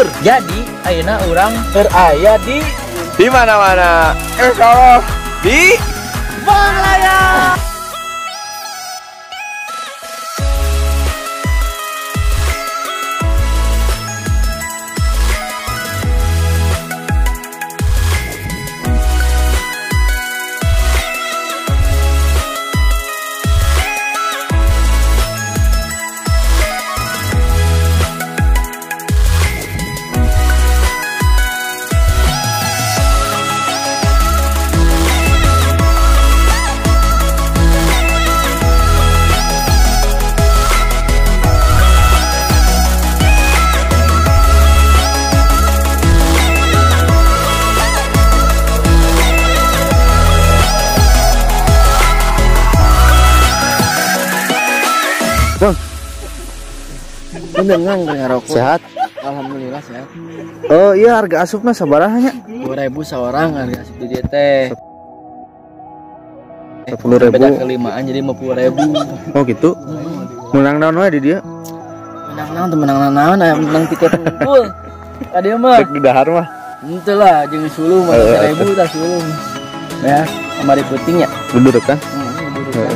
Lur. Jadi ayeuna urang beraya di mana-mana. Salah. Di Banglaya. Mendengang ngarokok. Sehat? Alhamdulillah sehat. Oh iya, harga asupna sabaraha nya? 2000 seorang harga asup di dieu teh. 10.000. Beda kelimaan jadi 50.000. Oh gitu. Menang naon wae di dieu? Menang naon teu menang naon, aya menang tiket unggul. Ka dieu mah. Dek di dahar mah. Henteu lah, jeung sulung mah 1000 tah sulung. Ya, kamari peuting nya. Budur kan? Heeh, budur.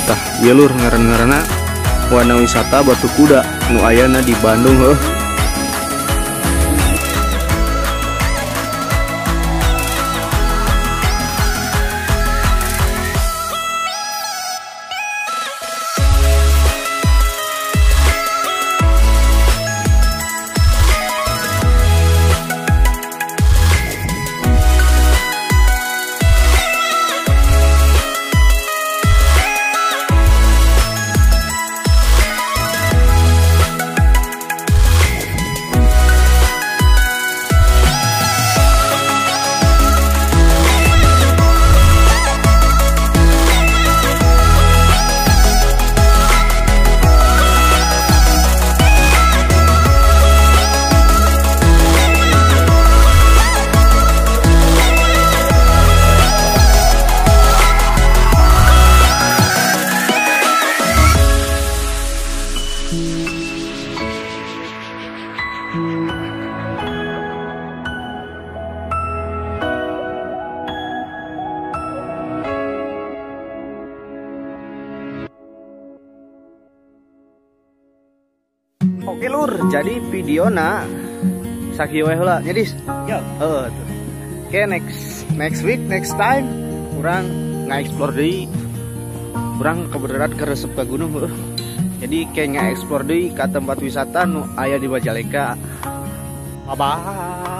Tah, ieu lur ngaran-ngaranna wana wisata Batu Kuda nu ayana di Bandung heuh. Oke lur, jadi videona sakieu we heula. Jadi yo. Heeh tuh. Oke, next week, next time urang nge-explore deui. Urang kebenaran keresep ke gunung heuh. Jadi kayak nge-explore deui ka tempat wisata nu aya di Majalengka. Bye bye.